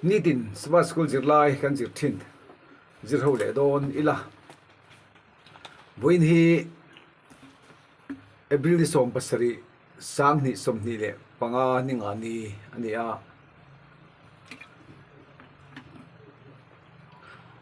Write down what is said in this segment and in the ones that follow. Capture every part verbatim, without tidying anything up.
Nitin Sabbath School zirlai kan zir ṭhin, zir ho leh dawn ila. Vawiin hi April ni sawm pasari, sang hni sawmhni leh panga ni nga ni a ni a.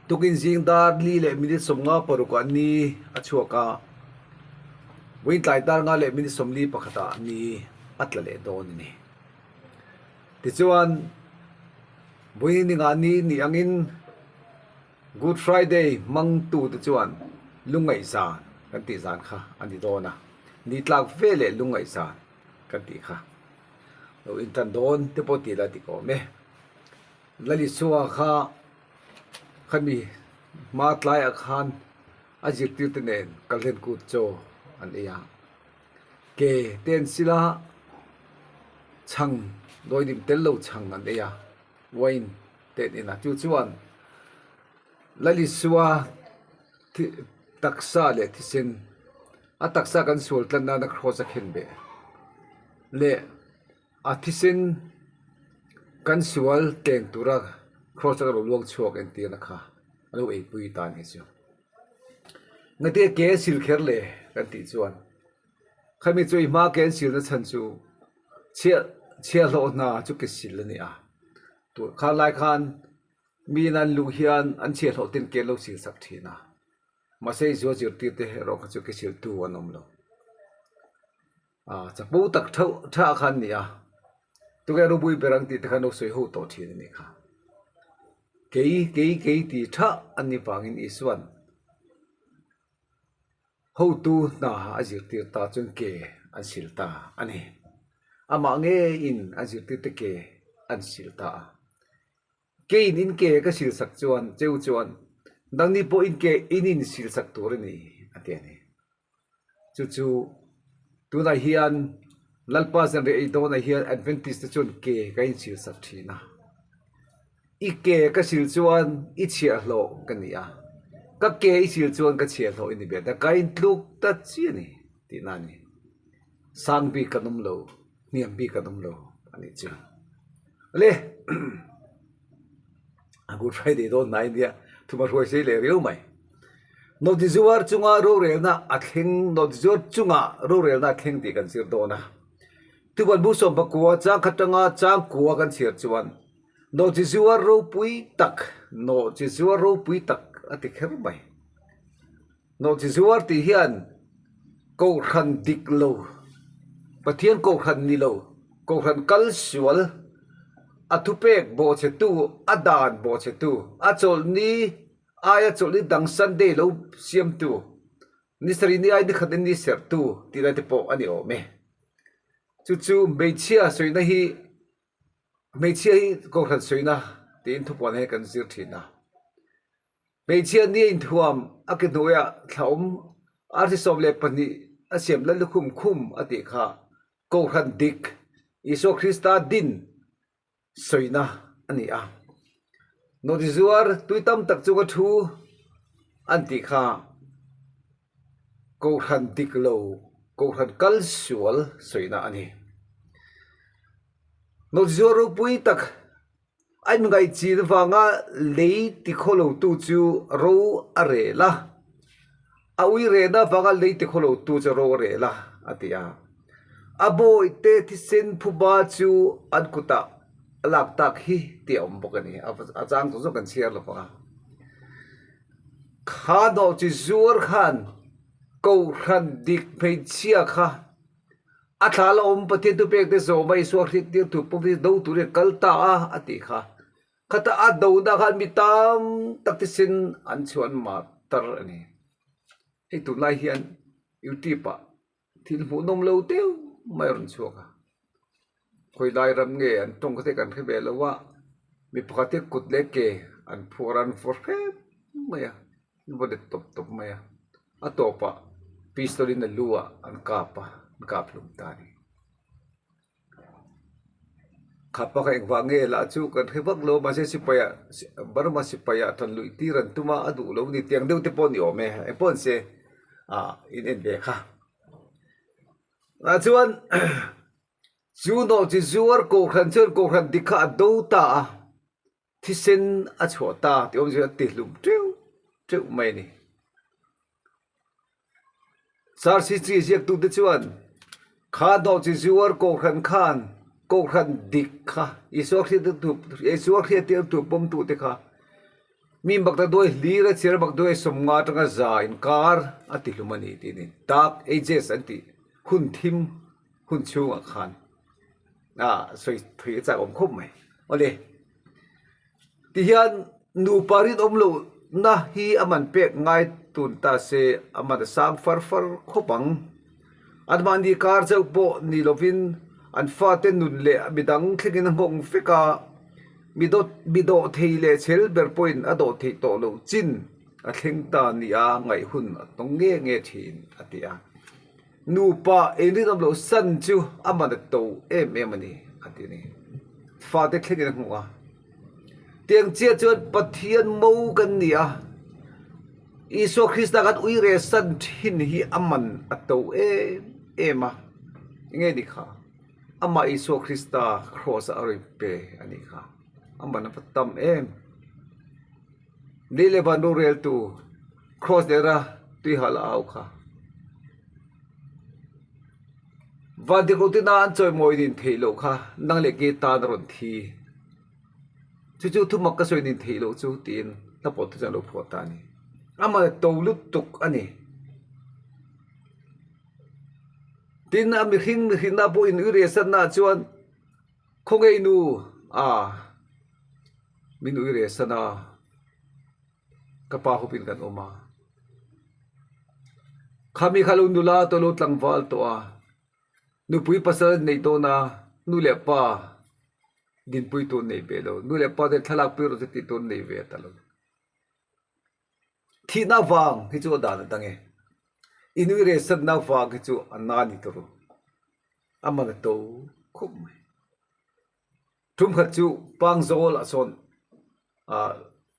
Tukin zing dar li leh minute sawmnga paruk a ni a chhuak a. Vawiin tlai dar nga leh minute sawmli pakhat a ni a tla leh dawn a nih. Tichuan, vawiin ni nga ni ni angin Good Friday hmangtu te chuan lungngaih zan kan tih zan kha a ni dawn a. Ni tlak ve leh lungngaih zan kan tih kha lo inṭan dawn te pawh ti la dik awm e. Lal Isua kha khami hma tlaiah khan a zirtirte nen kal hlen kut chaw an ei a. Ke te an sil a, chhang, dawi dim tel lo chhang an ei a, wine te an in a. Chu chuan Lal Isua thi-, taksa leh thisen, a taksa kan sual tlan nana cross a khenbeh leh a thisen kan sual tleng tura cross a lo luang chhuak entirna kha a lo eipui ta a ni chu. Ngatia ke sil kher le kan tih chuan, khami chu i hma ke an silna chhan chu chhia, chhia hlawh hna chu ke sil a ni a. Tu khan lai khan mi nan luh hian an chhia hlawh tin ke lo sil sak ṭhin a. Mahse, Isua zirtirte erawh kha chu ke siltu an awm lo. A, chapo tak ṭha, ṭha khan ni a. Tunge ropui ber ang tih te khan lo sawi ho tawh ṭhin a ni kha. Kei, kei, kei ti ṭha an ni vangin Isuan hotu hna a zirtir ta chuan ke an sil ta a ni. Amah ngeiin a zirtirte ke an sil ta a. Keiin in ke ka sil sak chuan, cheu chuan, nangni pawh in ke in in sil sak tur a ni, a ti a ni. Chu chu, tunah hian Lalpa Zanriah ei dawnah hian Adventist te chuan ke ka in sil sak ṭhin a. I ke ka sil chuan i chhia hlawh ka ni a. Ka ke i sil chuan ka chhia hlawh i ni ve ta, ka in tluk ta chiah a ni, tihna a ni. Sang bik kan awm lo, hniam bik kan awm lo a ni chu. Le, a Good Friday dawn hna india, thuhmahruai sei leh riau mai. Nawhchizuar chunga rorelna a thleng, nawhchizuar chunga rorelna a thleng tih kan zir dawn a. Thuhmahruai sawm pakua, chang khat aṭanga chang kua kan chhiar chuan, nawhchizuar ropui tak, nawhchizuar ropui tak a ti kher mai. Nawhchizuar tih hian kohhran dik lo, Pathian kohhran ni lo, kohhran kal sual, a thupek bawhchhetu, a dan bawhchhetu, a chawlhni aia chawlhni dang Sunday lo siamtu, ni sarih ni ai ni khat ni sertu tihna te pawh a ni awm e. Chu chu hmeichhia sawina hi, hmeichhia hi kohhran sawina tiin thupuan he kan zir ṭhin a. Hmeichhia nia inthuam a ke hnuaia thlahawm arsi sawm leh pahnih a siam Lallukhum khum a tih kha, kohhran dik, Isua Krista din sawina a ni a. Nawhchizuar tui tam tak chunga thu an tih kha, kohhran dik lo, kohhran kal sual sawina a ni. Nawhchizuar ropui tak, a inngaihchian vanga lei ti khawlotu chu ro a rel a. A ui rena vanga lei ti khawlotu chu ro a rel a, a ti a. A bawihte thisen phuba chu an kutah a lak tak hi ti a awm bawk a ni. A, a chang chu kan chhiar lo vang a. Kha nawhchizuar khan kohhran dik hmeichhia kha a thla la awm Pathian thupekte zawma Isua hriettirtu pawh hi do turin kal ta a, a ti kha. Khata a dona khan mi tam tak thisen an chhuan martar a ni. Hei tunlai hian YouTube-ah thil hmuh nawm lo deuh mai a rawn chhuak a. Khawi lai ram nge an ṭawng kha te kan hre ve lo a. Mi pakhat te kut leh ke an phuar a, an fawr hrep mai a. An va det tawp tawp mai a. A tawpah pistol-in a lu a an kap a, an kap hlum ta a ni. Kha pakhat engvang nge la chu kan hre vak lo, mahse sipaia, Burma sipaia ṭanluih tir an tum a, a duh lo ni tiang deuh te pawh ni awm e, engpawh se, a, in en ve kha. A chuan, Chu naw chu zuar kohran chuan kohran dik kha a do ta a. Thisen a chhuah ta, ti awm chu a ti hlum ṭeuh ṭeuh mai a ni. Sar si chi ziak tu te chuan, kha naw chu zuar kohran khan, kohran dik kha, Isua hriat tu, Isua hriat tir tu pawm tu te kha. Mi mak ta duai hlir a chhiar mak duai sawmnga aṭanga za inkar a ti hlum a ni ti ni. Dark Ages an ti. Hun thim, hun chhungah khan. A, sawi thei a chak awm khawp mai. Awle. Ti hian nupa rinawm lohna hi a man pek ngai tun ta se, a man a sang far far khawp ang. Anmahni kar chauh pawh ni lovin, an fate nun leh midang thlengin a nghawng vek a, mi dawt, mi dawh thei leh chhel ber pawhin a dawh thei tawh lo chin, a thleng ta nia ngaih hun a tawng nge nge ṭhin, a ti a. Nupa inrinawm loh san chu a man a to em em a ni, a ti ni. Fate thlengin a nghawng a. Tiang chiah chuan Pathian mo kan ni a. Isua Krista kan uire san ṭhin hi a man a to em em a. Nge ni kha. Ama Isua Krista cross a rawn pe a ni kha. A man a va tam em. Ni le van ro rel tu cross lera tuihal a au kha. Van dik ro tina an chawimawi nin thei lo kha, nang le kei tan a rawn thi. Chu chu thumak ka sawi nin thei lo chu tiin hla pawl thu chan lo phuah ta ni. A man a to lutuk a ni. Tin a mihring, mihringna pawh in uire sanna chuan khawngaih nu a min uire san a, ka pa hopin kan awm a. Khami kha lo nula tawh lo tlangval tawh a. Nupui pasal nei dawn a, nu leh pa dinpui tur nei ve lo. Nu leh pa te thlalak pui rawh se ti tur nei ve ta lo. Thihna vang hi chu a dan a dang e. I nuihresanna vang hi chu a na ni tur. A man a to khawp mai. Tum khat chu pangzawl a sawn, a,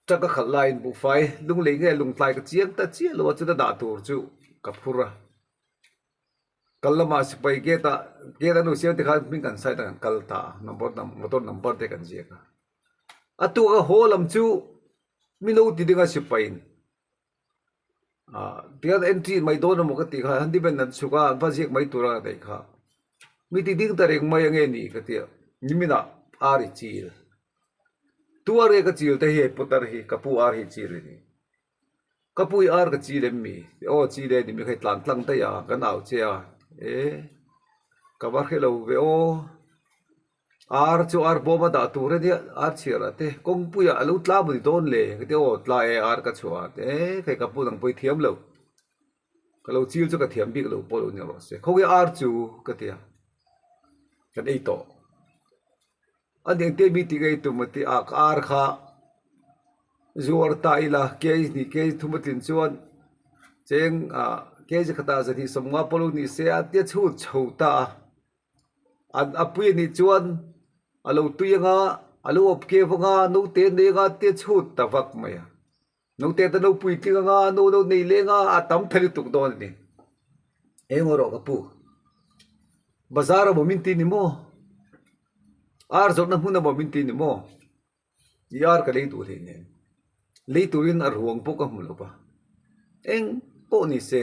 truck a khalh laiin buhfai, lunglei nge lungtlai ka chiang ta chiah lo a, chu a dah tur chu ka phur a. Kal lama sipai gate-a, gate an lo siam te khan hming kan sai ta kan kal ta, number, num-, motor number te kan ziak a. A tu a haw lam chu mi lo ti ding a sipaiin. A, tian entry mai dawn a maw ka ti kha, handyman an chhuk a, an va ziak mai tura ka ti kha. Mi ti ding ta reng mai ange ni ka ti a. Ni mina ar i chil. Tu a re ka chil te hi, putar hi, ka pu ar hi chil ni. Ka pu i ar ka chil em mi? Aw, chil e ni mi khai tlan tlang ta ya, kan au che a. E, ka va hre lo ve aw. Ar chu ar bawm a dah tur a nia, ar chhiar a te. Kawngpuia a lo tla maw ni dawn le, ka ti aw, tla e, ar ka chhuah a te. E, khai ka pu nang pawh i thiam lo. Ka lo chil chu ka thiam bik lo pawh lo ni rawh se. Khawnge ar chu, ka ti a. Kan ei tawh. A ding te mi ti ngei tum a ti a, ka ar kha zuar ta ila, kei ni kei thum a tlin chuan cheng, a, kei ze khata zahnih sawmnga pawh lo ni se a, tia chhut chho ta a. An a pui a nih chuan a lo tui anga, a lo awp ke vanga, note nei anga tia chhut ta vak mai a. Note ta lo puitling anga, no lo nei lenga, a tam thei lutuk dawn a ni. Eng rawh ka pu. Bazar a maw min ti ni maw? Ar zawrhna hmun a maw min ti ni maw? I ar ka lei tur hlei nen. Lei turin a ruang pawh ka hmu lo va. Eng pawh ni se.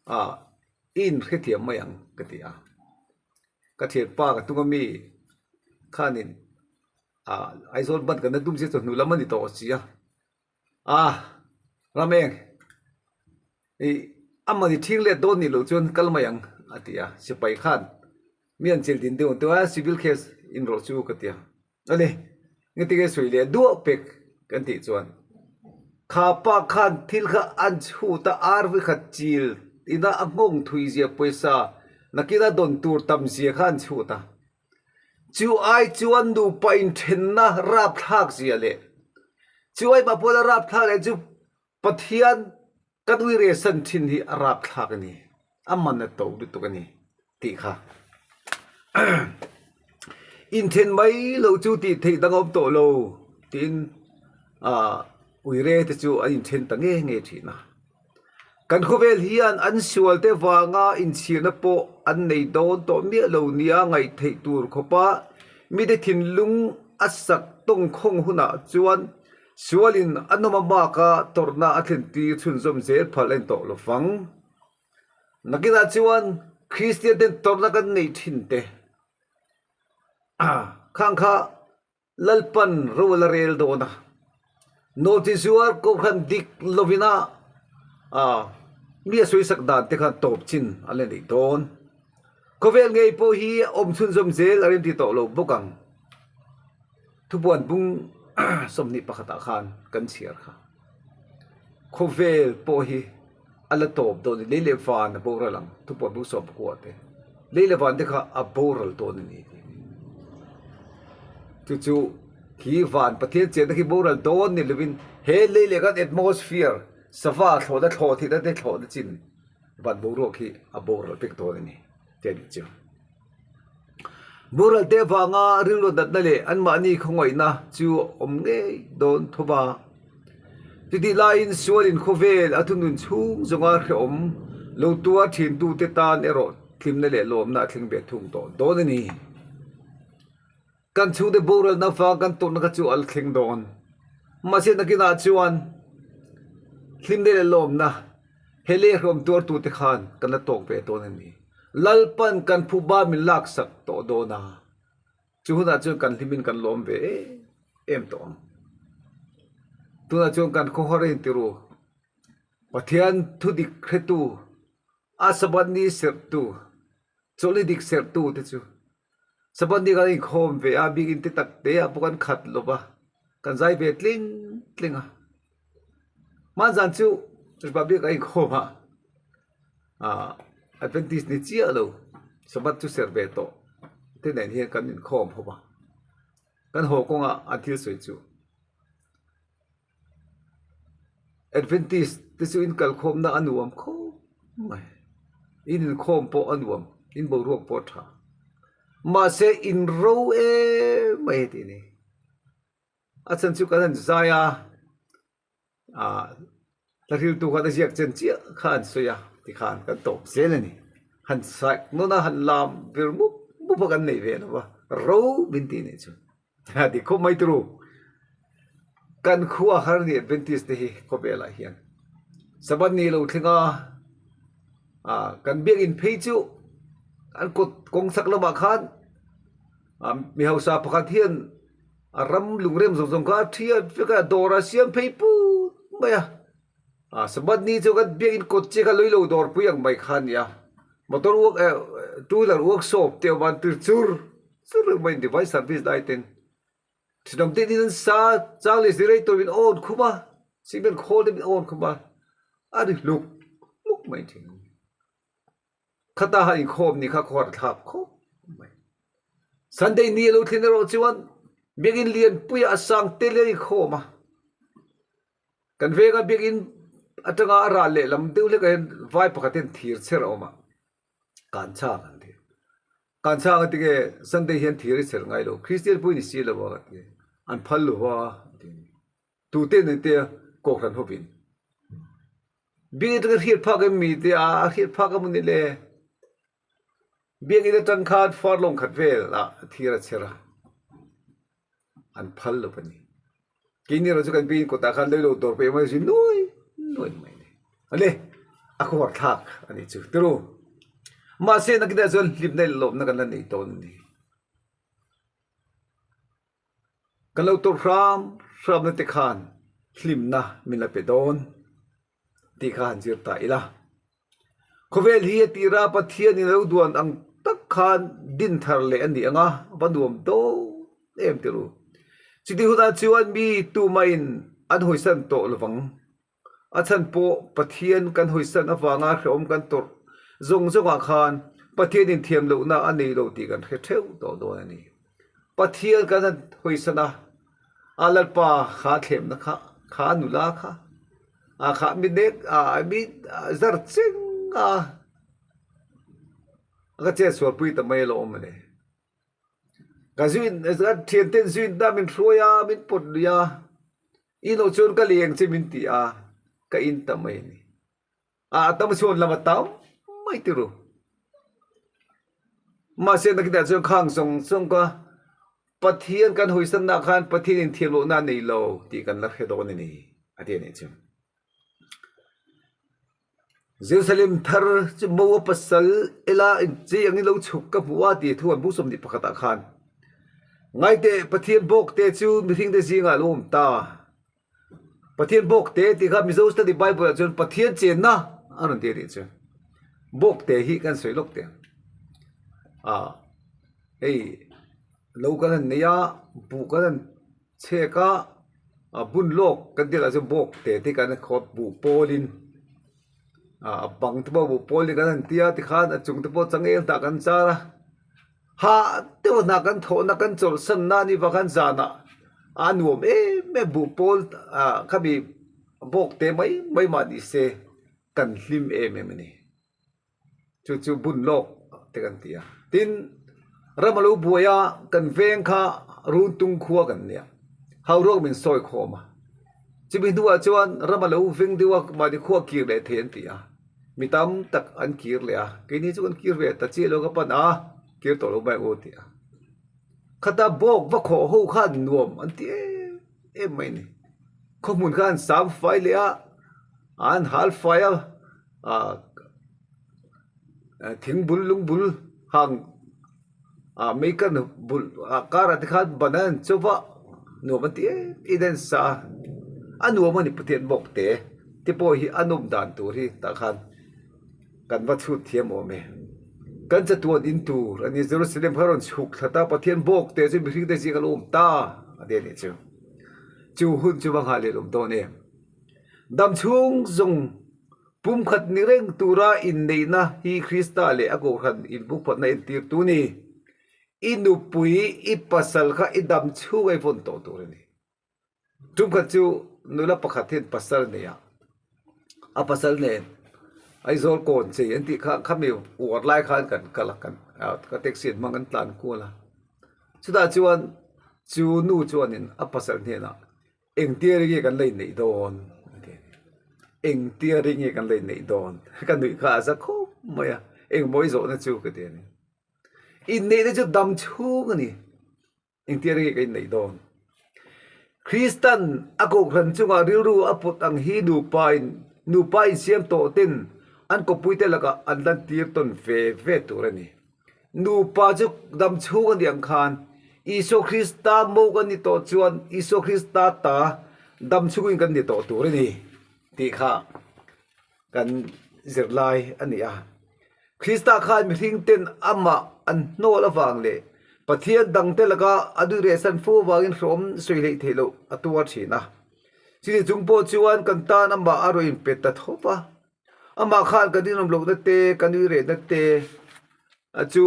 A, in hrethiam mai ang ka ti a. Ka thian pa ka tunga mi khanin, a, Aizawl ban kan na tum si chu hnu lam a ni tawh si a. A, Rameng, i, amani thing let dawn ni lo chuan kal mai ang, a ti a, sipai khan. Mi an chil din deuh an ti a, civil case in rawh chu ka ti a. A le, nge ti nge sawi leh duah pek kan tih chuan. Kha pa khan thil kha an chhut a, ar ve khat chil ina a nghawng thui zia pawisa, nakina dawn tur tam zia kha an chhut a. Chu ai chuan nupa inthenna rapthlak zia leh. Chu ai ma pawla rapthlak leh chu Pathian kan uire san ṭhin hi a rapthlak a ni. A man a to lutuk a ni. Tih kha. Inthen mai lo chu tih theih dang a awm tawh lo. Tiin, a, uire te chu an inthen ta nge nge ṭhin a. Kan khawvel hian an sual te vanga inchhirna pawh an nei dawn tawh miah lo nia ngaih theih tur khawpa mite thinlung a sak tawngkhawng hunah chuan sualin an awm a maka tawrhna a thlentir chhunzawm zel phal a ni tawh lo vang. Nakinah chuan Kristian ten tawrhna kan nei ṭhin te khang kha Lalpan ro a la rel dawn a. Nawlchi zuar kohhran dik lovin a, a, mi a sawisak dan te khan tawp chin a la nei dawn. Khawvel ngei pawh hi awm chhunzawm zel a remti tawh lo bawk ang. Thupuan bung sawmhnih pakhatah khan kan chhiar kha. Khawvel pawh hi a la tawp dawn ni, lei leh van a boral ang, Thupuan bung sawm pakua te. Lei leh van te kha a boral dawn a ni. Chu chu, khi van Pathian chenna khi boral dawn ni lovin, he lei leh kan atmosphere, sava thlawna, thlaw theihna te thlawna chin, van boruak khi a boral pek dawn a ni. Te ni chu. Boral te vanga rilru natna leh anmahni khawngawihna chu awm ngei dawn tho va. Chuti laiin sualin khawvel a thunun chhung zawnga hreawm lo tuar ṭhin tu te tan erawh hlimna leh lawmna a thleng ve thung tawh dawn a ni. Kan chhungte boralna vang kan tawrhna kha chu a la thleng dawn. Mahse, nakinah chuan hlimna leh lawmna, he lei hreawm tuar tu te khan kan la tawk ve dawn a ni. Lalpan kan phuba min laksak tawh dawn a. Chu hunah chuan kan hlimin kan lawm ve em em tawh ang. Tunah chuan kan khawhar inti ru. Pathian thu dik hretu, a Sabbath ni sertu, chawlhni dik sertu te chu. Sabbath ni kan inkhawm ve a, biak in te tak te ah pawh kan khat lo va. Kan zai ve tling tling a. Hman zan chu Republic a inkhawm a. A, Adventist ni chiah lo, Sabbath chu ser ve tawh te nen hian kan inkhawm ho va. Kan haw kawnga an thil sawi chu. Adventist te chu in kalkhawmna a nuam khawp mai. In inkhawm pawh a nuam, in boruak pawh a ṭha. Mahse, in ro em mai ti ni. A chhan chu kan han zai a, a, hla hriltu khan a ziak chen chiah khan sawi a, ti khan kan tawp zel a ni. Han sak nuna han lam vir mup mup a kan nei ve lo va. Ro min ti ni chu. A dik khawp mai turu. Kan khua har ni Adventist te hi khawvelah hian Sabbath ni lo thleng a, a, kan biak in phei chu an kawt kawng sak lamah khan, a, mi hausa pakhat hian a ram lungrem zawng zawng kha a thiat vek a, dawr a siam phei put mai a. A, Sabbath ni chu kan biak in kawt che kha loi lo dawrpui ang mai kha nia. Motor work, eh, two wheeler workshop te awm an tir chur chur mai, divine service lai ten. Thinawm te in an sa, chang leh generator in on khum a, cement khawl te in on khum a. A ri hluk hluk mai thin. Khata han inkhawm ni kha khawhar thlak khawp mai. Sunday ni a lo thleng erawh chuan biak in lian pui a, a sang te leh inkhawm a. Kan venga biak in aṭanga a ral leh lam deuh hlek a hian vai pakhat hian thir chher a awm a. Kan chhang an ti. Kan chhang a ti nge, Sunday hian thir i chher ngai lo. Kristian pui ni si lo a ka ti. An phal lo va, a ti. Tute nen te kohhran hovin. Biak in aṭanga hriat phak em mi te a, a hriat phak em ni le. Biak in aṭang khan far lawng khat vel a thir a chher a. An phal lo a ni. Keini ro chu kan biak in kawtah khan loi lo dawrpui mai si nuai nuai mai ni. A le, a khawhar thlak a ni chu. Turu. Mahse, nakinah chuan hlimna leh lawmna kan la nei dawn a ni. Kan lo tawrh hram hramna te khan hlimna min la pe dawn tih kha han zir ta ila. Khawvel hi a tira Pathianin a lo duan ang tak khan din thar leh a ni ang a, va nuam dawn em tih ru. Chuti hunah chuan mi tumahin an hawisan tawh lovang. A chhan pawh Pathian kan hawisan avanga hreawm kan tawrh zawng zawngah khan Pathianin thiam lohna a nei lo tih kan hre theuh tawh dawn a ni. Pathian kan han hawisan a, a Lalpa kha thlemna kha, kha nula kha, a kha mi nek, a mi, a zar cheng a, a ka che sualpui ta mai a lo awm a ni. Ka zui in, ka ṭhiante zui in ta min hruai a, min pawt lui a. In lo chuan ka leng che min ti a, ka in ta mai a ni. A tam chuan lam a tam mai ti ru. Mahse, nakinah chuan khang zawng zawng kha Pathian kan hawisanna khan Pathianin thiamlohna nei lo tih kan la hre dawn a ni, a ti a nih chu. Jerusalem thar chu Moa pasal ela inchei angin lo chhuk ka hmu a ti thu an bu sawmhnih pakhatah khan. Ngaite, Pathian bawkte chu mihringte zinga lo awm ta. Pathian bawkte ti kha Mizo Study Bible-ah chuan Pathian chenna a rawn ti a nih chu. Bawkte hi kan sawi lawk teh. A, hei, lo kan han nei a, buh kan han chhek a, a, bun lawk kan tih lah chuan bawkte te kan khawt buh pawlin, a, a bang te pawh buh pawlin kan han ti a, tikhan a chung te pawh changel hnah kan char a. Ha, te pawh hnah kan thawhna kan chawlhsanna ni va khan zana a nuam em em buh pawl, a, khami bawkte mai mai mah ni se kan hlim em em a ni. Chu chu bun lawk te kan ti a. Tin, ram a lo buai a, kan veng kha Runtung khua kan nia. Hauruak min sawi khawm a. Chumi hnuah chuan ram a lo veng deuh a, mahni khua kir leh thei an ti a. Mi tam tak an kir leh a. Keini chu kan kir ve ta chiah lo ka pan a. Kir tawh lo mai u ti a. Khata bawk va khawh ho khan nuam an ti em em mai ni. Khaw hmun khan sam fai leh a. An hal fai a. A, a, thing bul, lung bul hang, a, mei kan bul, a, kar a te khan ban an chawp a, nuam an ti em, i den sa. A nuam a ni Pathian bawkte. Te pawh hi a nuam dan tur hi ta khan kan va chhut thiam awm e. Kan chatuan in tur a ni, Jerusalem kha rawn chhuk thla ta, Pathian bawkte chu mihringte zinga lo awm ta, a ti a nih chu. Chu hun chu va nghah leh lawm dawn em. Dam chhung zawng pumkhat ni reng tura inneihna hi Krista leh a kohhran inpumkhatna entirtu ni. I nupui, i pasal kha i dam chhunga i vawn tawh tur a ni. Tum khat chu nula pakhat hian pasal nei a. A pasal nen, Aizawl Kawnchei an tih kha, khami uar lai khan kan kal a, kan, a, ka taxi an hmang an tlan kual a. Chutah chuan chu nu chuanin a pasal hnenah, "Engtia ringe kan la inneih dawn?" a ti. "Engtia ringe kan la inneih dawn?" Ka nuih kha a za khawp mai a, "Engmaw i zawhna chu?" ka ti a ni. Inneihna chu dam chhung a ni. Engtia ringe kan inneih dawn? Kristan a kohhran chunga rilru a put ang hi nupa in, nupa insiam tawh ten an kawppuite lakah an lantir tawn ve ve tur a ni. Nupa chu dam chhung a ni ang khan, Isua Krista mo kan ni tawh chuan Isua Krista ta dam chhungin kan ni tawh tur a ni tih kha kan zirlai a ni a. Krista khan mihring ten amah an hnawl avang leh Pathian dangte laka a nuihresan fo avangin hrawm sawi hleih theih loh a tuar ṭhin a. Chutichung pawh chuan kan tan amah a rawn inpe ta thawp a. Amah khan kan rinawm lohna te, kan nuihreina te, a chu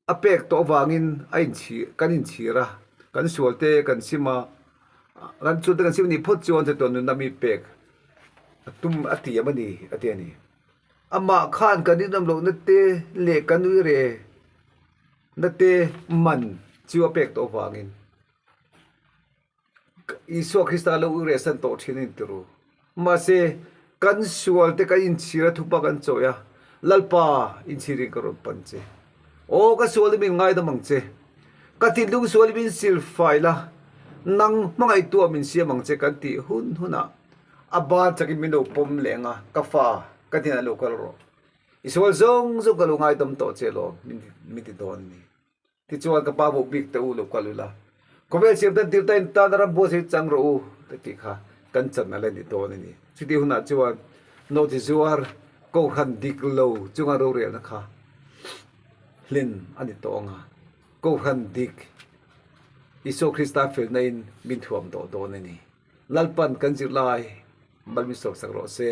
a pek tawh avangin a inchhir, kan inchhir a, kan sual te kan sim a, kan sual te kan sim a ni phawt chuan chatuan nunna mi pek a tum a tiam a ni, a ti a ni. Amah khan kan rinawm lohna te leh kan nuihreina te man chu a pek tawh avangin Isua Krista lo nuihresan tawh ṭhin in ti ru. Mahse, kan sual te kan inchhir a, thupa kan chawi a, Lalpa, inchhirin ka rawn pan che. Aw, ka sual hi min ngaidam ang che. Ka thinlung sual hi min silfai la. Nang hmangaihtuah min siam ang che kan tih hun hunah a ban chakin min lo pawm leh ang a, ka fa, ka hnenah lo kal rawh. I sual zawng zawng ka lo ngaidam tawh che lawm, min, min ti dawn a ni. Tichuan, ka pa, bo bik te u, lo kal ula. Khawvel siam tan tir ta in tan ram buatsaih chang rawh u, te tih kha kan channa la ni dawn a ni. Chuti hunah chuan North Izuar kohhran dik lo chunga rorelna kha hlen a ni tawh ang a. Kohhran dik Isua Krista felna in min thuam tawh dawn a ni. Lalpan kan zirlai mal min sawmsak rawh se.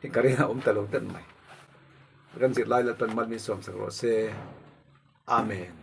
Hi ka rin a awm ta lo tan mai. Kan zirlai Lalpan mal min sawmsak rawh se. Amen.